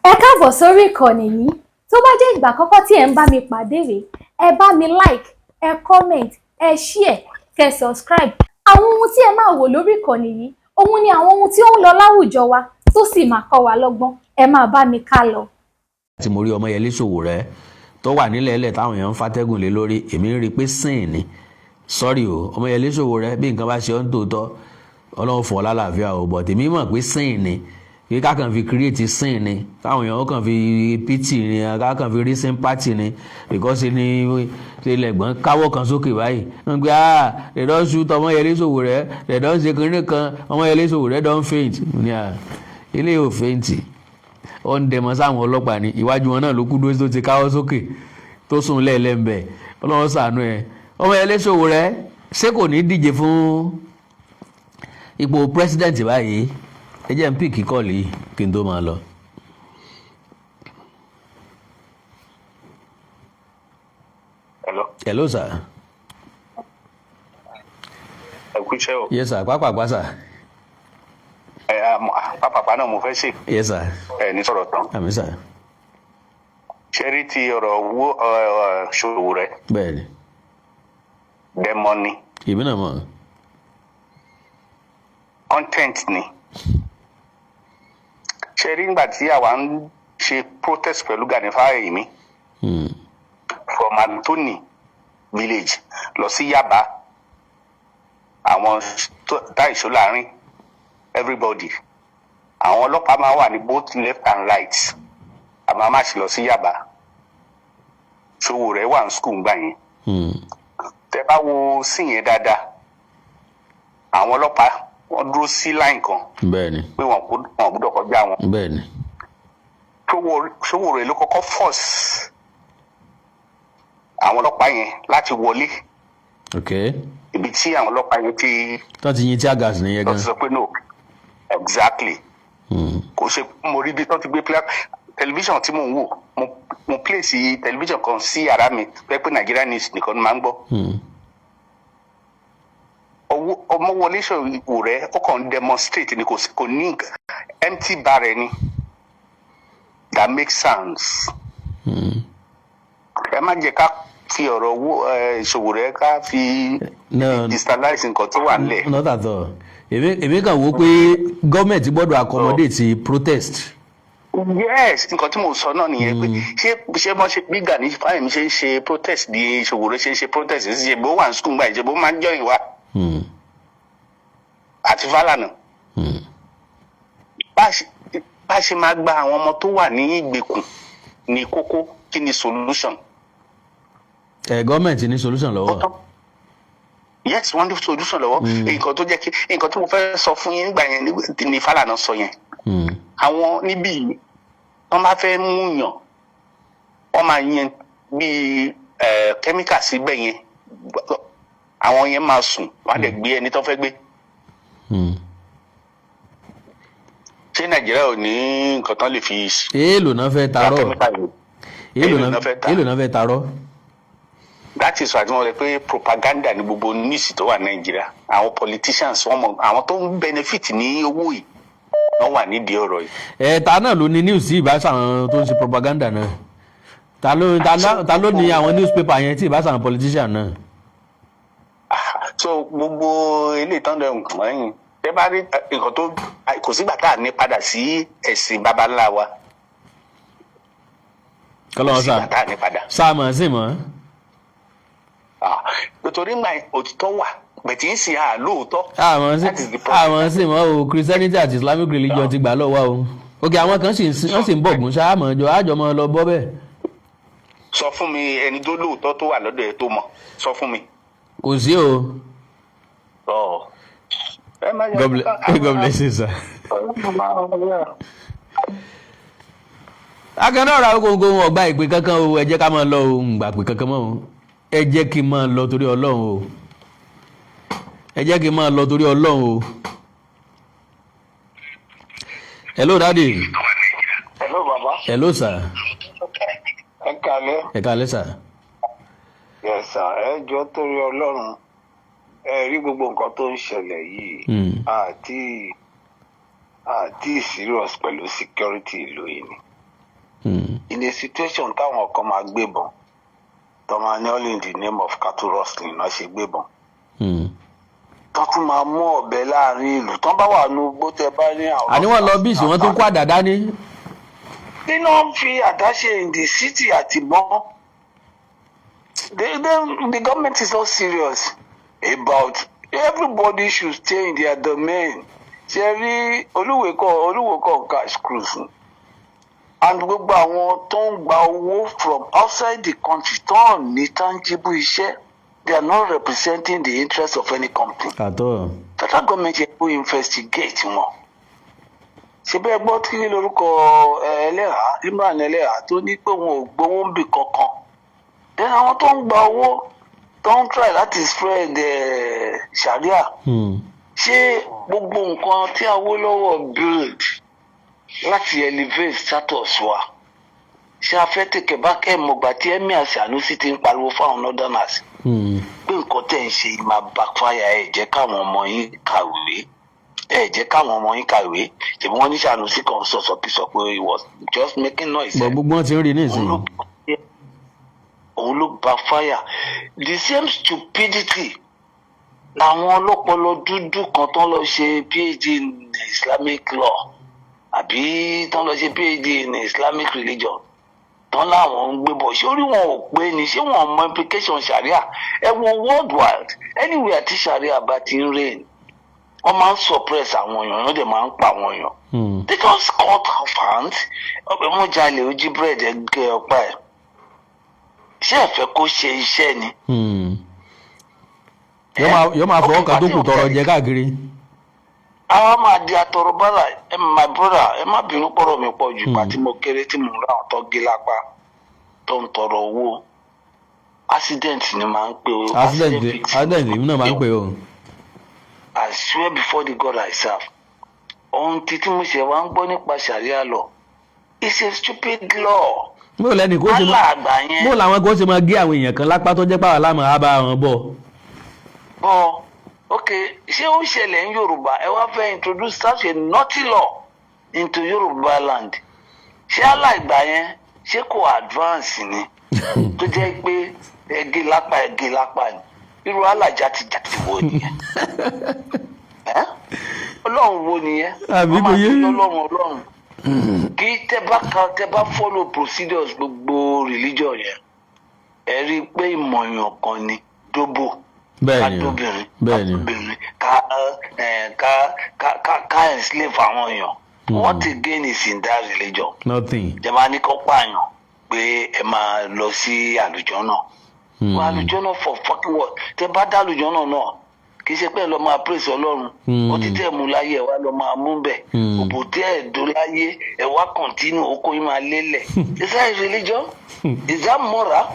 Ẹ káàbọ̀ sórí ìkànnì yìí. Tó bá jẹ́ ìgbà àkọ́kọ́ tí ẹ̀ ń bá mi pàdé rèé, ẹ bá mi like, ẹ comment, ẹ share, kẹ́ subscribe. Àwọn ohun tí ẹ máa wò lórí ìkànnì yìí, òun ni àwọn ohun tí ó ń lọ láwùjọ wa tó sì máa kọ́ wa lọ́gbọ́n. Ẹ máa bá mi ká lọ. Tí mo rí Ọmọyẹlé Sowore tó wà nílẹ̀ ẹlẹ̀ táwọn èèyàn ń fàtẹ́gùn lé lórí, èmi ń rí i pé sìn ni. Sorry o, Ọmọyẹlé Sowore, bí nǹkan bá ṣe ọ́ ń tòótọ́, Ọlọ́run fọ̀ lálàáfíà o, but èmi mọ̀ pé sìn ni, kí ká kàn fi create scene ni, káwọn èèyàn kàn fi pity ni, ká kàn fi rí sympathy ni, because ní ilẹ̀ gbọ́n káwọ́ kan sókè báyìí, wọ́n gbé, "Ah, they don shoot Ọmọyẹlé Sowore, they don ṣe kinní kan, Ọmọyẹlé Sowore don faint." Ní à ilé yóò faint, ó ń dẹmọ sáwọn ọlọ́pàá ní iwájú wọn náà ló kú dúró tó ti káwọ́ sókè tó sùn lẹ́ẹ̀lẹ́ ń bẹ̀. Ọlọ́run ṣàánú ẹ̀. Ọmọyẹlé Sowore, ṣé kò ní díje fún ipò president báyìí? Ẹ jẹ́ n pick call yìí kí n tó máa lọ. Hello. Hello, sir. Ẹ kú iṣẹ́ o. Yes, sir. Pápápá, sir. Ẹ pápápá náà mo fẹ́ ṣe. Yes, sir. Ẹ ní sọ̀rọ̀ tán. Àmín, sir. Ṣé rí ti ọ̀rọ̀ owó Sowore? Bẹ́ẹ̀ni. Demo ni. Èmi náà mọ̀. Content ni. Ṣé rí nígbà tí àwa ń ṣe protest pẹ̀lú Gani Fáwẹ́hìnmí from Anthony village lọ sí Yaba, àwọn táìṣó láàrin everybody, àwọn ọlọ́pàá máa wà ní both left and right, àmọ́ a máa ṣe lọ sí Yaba. Sowore wà ní school gbà yẹn. Tẹ bá wo sí yẹn dáadáa, àwọn ọlọ́pàá wọ́n dúró sí line kan pé wọn kò wọn gbọ́dọ̀ kọjá wọn. Sowore ló kọ́kọ́ force àwọn ọlọ́pàá yẹn láti wọlé. Ibi tí àwọn ọlọ́pàá yẹn ti tó ti yin tear gas nìyẹn tó gan. ti sọ pé no, exactly. Kò ṣe mo rí ibi tó ti gbé tẹlifíṣàn tí mò ń wò, mo place tẹlifíṣàn kan sí yàrá mi pé Nigeria news nìkan ni màá ń gbọ́. Owó Ọmọwọlé Sowore, ó kàn ń demonstrate ni, kò kò ní empty barrel ni that makes sense. Ẹ má jẹ́ ká fi ọ̀rọ̀ owó Sowore ká fi No, destabilize nǹkan tó wà nílẹ̀. Not at all. Èmi kàn wò pé gọ́ọ̀mẹ̀ntì gbọ́dọ̀ accommodate protest. Yes, nǹkan tí mo sọ náà nìyẹn pé ṣé wọ́n ṣe bí Gani Fáyẹ̀mí ṣe ń ṣe protest ní Sowore ṣe ń ṣe protest, ṣe bó wà ní school gbà, ìṣe bó máa ń join wa àti Fálànà. Bá a ṣe máa gba àwọn ọmọ tó wà ní ìgbèkùn ní kókó, kí ni solution? Ẹ gọ́ọ̀mẹ̀ntì ní solution lọ́wọ́. Yes, wọ́n ní solution lọ́wọ́. Nǹkan tó jẹ́ kí nǹkan tí mo fẹ́ sọ fún yín nígbà yẹn ní Fálànà sọ yẹn. Àwọn níbí yìí, wọ́n bá fẹ́ mú yàn, wọ́n máa yẹn bíi kẹ́míkà síbẹ̀ yẹn, àwọn yẹn máa sùn, wọ́n á dẹ̀ gbé ẹni tó fẹ́ gbé. Ṣé Nàìjíríà ò ní nǹkan tán lè fi Èèlò náà fẹ́ tarọ́? kẹ́míkà yìí? Èèlò Èèlò náà fẹ́ tà? Èèlò náà fẹ́ tarọ́? That is why wọ́n rẹ pé propaganda ní gbogbo news tó wà Nàìjíríà. Àwọn politicians, wọ́n mọ àwọn tó ń benefit ní owó yìí, wọ́n wà nídìí ọ̀rọ̀ yìí. Ẹ ta náà ló ní news tí ìbá sàwọn tó ń ṣe propaganda náà? Ta ló ní àwọn newspaper yẹn tí ìbá sàwọn politician náà? So gbogbo ilé ìtàn dẹ̀ nǹkan mọ́yìn, tẹ́ bá rí nǹkan tó kò sígbà tá à ní padà sí ẹ̀sìn baba ńlá wa. Kọ́lọ́wọ́ sígbà sá tá à ní padà. Sáà mọ̀ sí mọ́. Ah, nítorí ńgbà yẹn, òtítọ́ wà bẹ̀tí ń sìn à lóòótọ́. Àmọ́ sí That is the problem. Àmọ́ sí mọ́ o. Christianity àti Islamic religion ti gbà lọ́wọ́ o. Ok, àwọn kan sì ń wọ́n sì ń bọ̀gùn ṣá, àmọ́ jọ àjọ mọ́ lọ bọ́ bẹ́ẹ̀. Sọ fún mi ẹni tó lóòótọ́ tó wà lọ́dọ̀ ẹ̀ tó mọ̀, sọ fún mi. Kò sí o. Ọ̀. Ẹ má yẹ. God bless you, sir. Akẹ́nà ọ̀rọ̀ àwọn gbogbo wọn ọ̀gbà ìpè kankan o. Ẹ jẹ́ ká máa lọ o. Ń gbà pé kankan mọ́ o. Ẹ jẹ́ kí n máa lọ torí Ọlọ́run o. Ẹ jẹ́ kí n máa lọ torí Ọlọ́run o. Hello, daddy. Hello, baba. Hello, sir. Ẹ kálẹ́. Ẹ káalẹ́, sir. Yes, sir. Ẹ jọ̀ọ́, torí Ọlọ́run, ẹ rí gbogbo nǹkan tó ń ṣẹlẹ̀ yìí. Àti serious pẹ̀lú security ìlú yìí ni. In a situation táwọn kan máa gbébọn, tó máa ní all in the name of cattle rustling náà ṣe gbébọn, tó tún máa mú ọ̀bẹ láàrin ìlú, tó bá wà ní igbó, tẹ bá ní àwọn. Àní wọ́n lọ bíìsì, wọ́n tún kó àdá dání. Nínú ń fi àdá ṣe in the city àti bọ́n. The government is not serious about. Everybody should stay in their domain. Ṣe rí olúwèkọ, olúwèkọ cash cruise and gbogbo àwọn tó ń gba owó from outside the country, tó ń ní tangible iṣẹ́, they are not representing the interest of any company. Àtọ́. Federal government yẹ kó investigate wọn. Ṣe bẹ́ẹ̀ gbọ́ tí lórúkọ Ẹlẹ́hà, Imran Ẹlẹ́hà, tó ní pé wọn ò gbowó ń bì kankan? Then àwọn tó ń gba owó, tó ń try láti spread sharia, ṣé gbogbo nǹkan tí Awólọ́wọ̀ build láti elevate status wa, ṣé a fẹ́ take back? Ẹ̀ mọ̀gbà tí Emir Sanusi ti ń pariwo fáwọn northerners pé nǹkan tẹ̀ ń ṣe yìí máa backfire. Ẹ̀ jẹ́ káwọn ọmọ yín kàwé, ẹ jẹ́ káwọn ọmọ yín kàwé. Ṣèbí wọ́n ní Sanusi kan sọ̀sọ̀kísọ pé he was just making noise. Bọ̀ gbogbo wọn ti ń rí nísìnyí. Òun ló backfire. The same stupidity làwọn ọlọ́pọlọ dúdú kan tó ń lọ ṣe PhD in Islamic law àbí tó ń lọ ṣe PhD in Islamic religion tán láwọn ń gbé bọ̀. Ṣé orí wọn ò pé ni? Ṣé wọn mọ implication sharia? Ẹ wo worldwide, anywhere tí sharia bá ti ń reign, wọ́n máa ń suppress àwọn èèyàn, wọ́n dẹ̀ máa ń pa àwọn èèyàn. They just cut off hands. Ọbẹ̀ wọn jalè, ó jí búrẹ́dì, ẹgbẹ́ ọ̀pá ẹ̀. Ṣé ẹ fẹ́ kó ṣe iṣẹ́ ni? Yóò máa fọwọ́ kan tó kù tọrọ jẹ káàkiri. Àwa máa di atọrọ bára. Ẹ, my brother, ẹ má bínú, pọ̀rọ̀ mi pọ̀ jù. Pàtí mo kéré tí mo ń rà àwọn tó gé lápá tó ń tọrọ owó, accident ni máa ń pè o. Accident. Victim. Accident èmi náà máa ń pè o. I swear before the God I serve, ohun tí mo ṣe wá ń gbọ́ nípa sharia law, it's a stupid law. Bó lẹ́nu kó ṣe Allah máa àgbà yẹn. Bó làwọn kó ṣe máa gé àwọn èèyàn kan lápá tó jẹ́ pàwọn láàmú á bá wọn bọ̀. Bọ́ ok, ṣé ó ń ṣẹlẹ̀ ní Yorùbá? Ẹ wá fẹ́ introduce such a naughty law into Yorùbá land. Ṣé Allah ìgbà yẹn, ṣé kò advance ni, tó jẹ́ pé ẹgé lápá, ẹgé lápá ni? Irú Allah jàtijàti wo nìyẹn? Ẹ́? Ọlọ́run wo nìyẹn? Àbí Wọ́n kò máa yé fi mi. Ọlọ́run, Ọlọ́run kí tẹ bá ka, tẹ bá follow procedures gbogbo religion yẹn, ẹ rí i pé ìmọ̀yàn kan ni dóbò, ká Bẹ́ẹ̀ ni o. dóbìnrin, ká Bẹ́ẹ̀ ni o. dóbìnrin, ká ẹ ká ká ká ká enslave àwọn èèyàn. What again is in that religion? Nothing. Jẹ máa ní kó pààyàn pé ẹ máa lọ sí àlùjọ náà. Wọ́n àlùjọ náà for fucking what? Tẹ bá dá àlùjọ náà náà, kì í ṣe pé ẹ lọ máa praise Ọlọ́run. Ọtí tẹ́ ẹ mú láyé, ẹ wá lọ máa mú bẹ̀. Òbò tẹ́ ẹ dó láyé, ẹ wá continue, oko yín máa lélẹ̀. Is that a religion? Is that moral?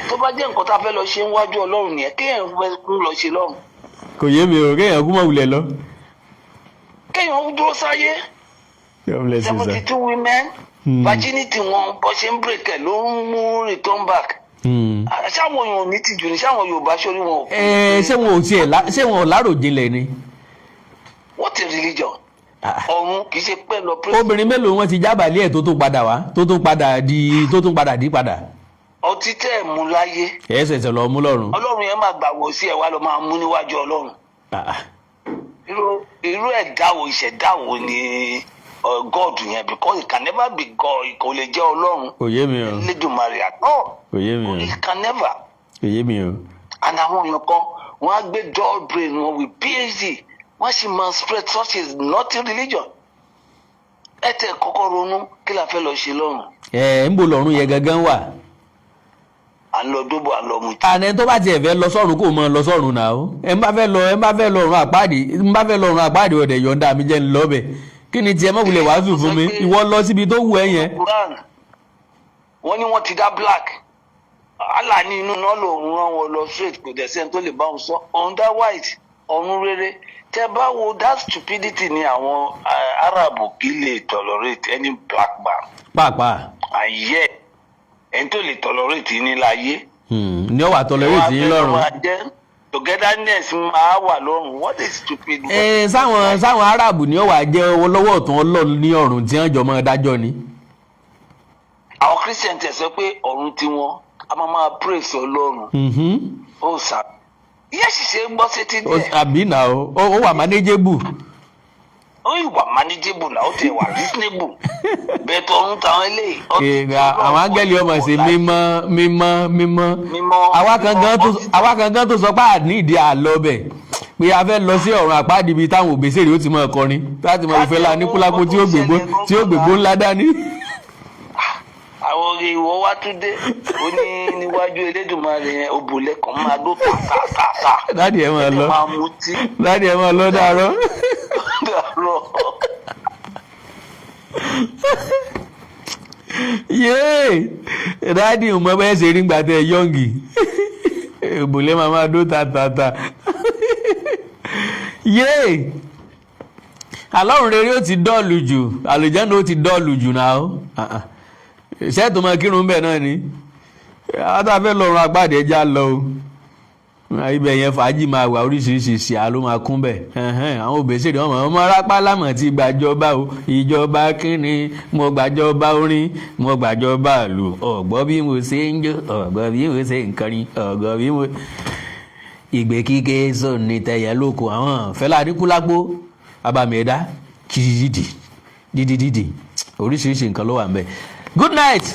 Tó bá jẹ́ nǹkan tá a fẹ́ lọ ṣe níwájú Ọlọ́run nìyẹn, kéèyàn fẹ́ kú lọ ṣe lọ́run. Kò yé mi o. Kéèyàn kú mọ̀ wulẹ̀ lọ. Kéèyàn dúró sáyé. God bless you, seventy sir. two women, virginity wọn, bó ṣe ń break ẹ̀ ló ń mú return back. Ṣáwọn èèyàn ò ní tìjú ni? Ṣáwọn Yorùbá sórí wọn ò Ẹ ṣé wọn ò tiẹ̀ ṣé wọn ò láròjinlẹ̀ ni? What a religion! Ah. Ọ̀run kì í ṣe pẹ́ lọ pray. Obìnrin mélòó wọn ti jábàálẹ̀ ẹ̀ tó tún padà wá, tó tún padà di padà? Ọtí tẹ́ ẹ̀ mú láyé, Ẹ̀ ṣẹ̀ṣẹ̀ lọ mú lọ́rùn. Ọlọ́run yẹn máa gbàgbọ́ sí ẹ wá lọ máa mú níwájú Ọlọ́run. Ah. Irú ẹ̀dá wo, ìṣẹ̀dá wo ni God yẹn? Because it can never be God, kò lè jẹ́ Ọlọ́run. Kò yé mi o. Elédùmarè àtọ́. Kò yé mi o. It can never. Kò yé mi o. And àwọn èèyàn kan, wọ́n á gbé dull brain wọn with PhD, wọ́n sì máa spread such a naughty religion. Ẹ tẹ kọ́kọ́ ronú, kí la fẹ́ lọ ṣe lọ́run? Ẹ ń bo lọ́rùn yẹn gangan wà. À ń lọ dóbò, à ń lọ mutí. Àná tó bá tiẹ̀ fẹ́ lọ sọ́run, kò mọ̀ lọ sọ́run náà o. Ẹ ń bá fẹ́ lọ, ẹ ń bá fẹ́ lọ ọ̀run àpáàdì, ń bá fẹ́ lọ ọ̀run àpáàdì, ọ̀dẹ̀ yọ̀ǹda mi, jẹ́ ń lọ bẹ̀. Kí ni tiẹ̀? Mọ̀ wulẹ̀ wàásù fún mi. Ìwọ lọ síbi tó wù ẹ́ yẹn. Quran, wọ́n ní wọ́n ti dá black. Allah ní inú náà lòun rán wọn lọ straight, kò dẹ̀ sẹ́ni tó lè bá wọn sọ. Òun dá white, ọ̀run rere. Tẹ́ bá wo that stupidity ni àwọn Arab kì í lè tolerate any black man. Pàápàá. And yet ẹni tó lè tolerate ní láyé, Ní ọ̀wà tolerate yín lọ́rùn. Togetherness máa wà lọ́rùn. What is stupid? Ẹ sáwọn Arab ní ọ̀wà jẹ́ lọ́wọ́ ọ̀tún Ọlọ́run ní ọ̀run tí wọ́n jọ mọ́ dájọ́ ni. Christian tẹ̀ sọ pé ọ̀run tiwọn, a máa máa praise Ọlọ́run. Ó sà ìyẹn sì ṣe é gbọ́ sétí díẹ̀. Àbí nà ó wà manageable. Ó ìwà manageable náà, ó ti wà reasonable bẹ́ẹ̀ tó ọ̀run táwọn eléyìí, ọtí tí Ọlọ́run. Àwọn áńgẹ́lì ọmọ ṣe mímọ́, mímọ́, mímọ́. Mímọ́, Àwa kan gan tó mímọ́, ọtí. Àwa kan gan tó sọ pé àní ìdí àlọ́ bẹ̀ pé a fẹ́ lọ sí ọ̀run àpáàdì, ibi táwọn òbésèré ó ti máa kọrin láti mọ ìfẹ́ la ní kúlákó tí ó gbégbó ńlá dání. Àwọn orí ìwọ wá tún dé, ó ní níwájú Elédùmarè yẹn, òbòlẹ̀ kan máa dó tàtàtàtà. Daddy, ẹ máa lọ. Máa mutí. Daddy, ẹ máa lọ dàárọ̀. Dàrọ. Yéé, daddy, ò mọ bẹ́ẹ̀ ṣe rí gbà tẹ young, òbòlẹ̀ máa máa dó tàtàtà. Yéé, alọ́run rere ó ti dull jù, àlùjáde ó ti dull jù náà ó ṣé tó máa kírun bẹ́ẹ̀ náà ni. Àwọn tá a fẹ́ lọ́run àpáàdé, ẹja lọ o. Ibẹ̀ yẹn, fàájì máa wà, oríṣiríṣi ṣìá ló máa kún bẹ̀. Àwọn òbèsèré ọmọ ọmọ rápá lámọ̀ ti gbàjọba o. Ìjọba kínni? Mo gbàjọba orin, mo gbàjọba lù. Ọ̀gbọ́ bí mo ṣe ń jó, ọ̀gbọ́ bí mo ṣe ń kọrin, ọ̀gbọ́ bí mo ìgbé kíké sóni tẹ̀yẹ lóko. Àwọn Fẹlá Aníkúlápó, abàmì ẹ̀dá kìdìdì dídìdìdì, oríṣiríṣi nǹkan ló wà ń bẹ̀. Good night.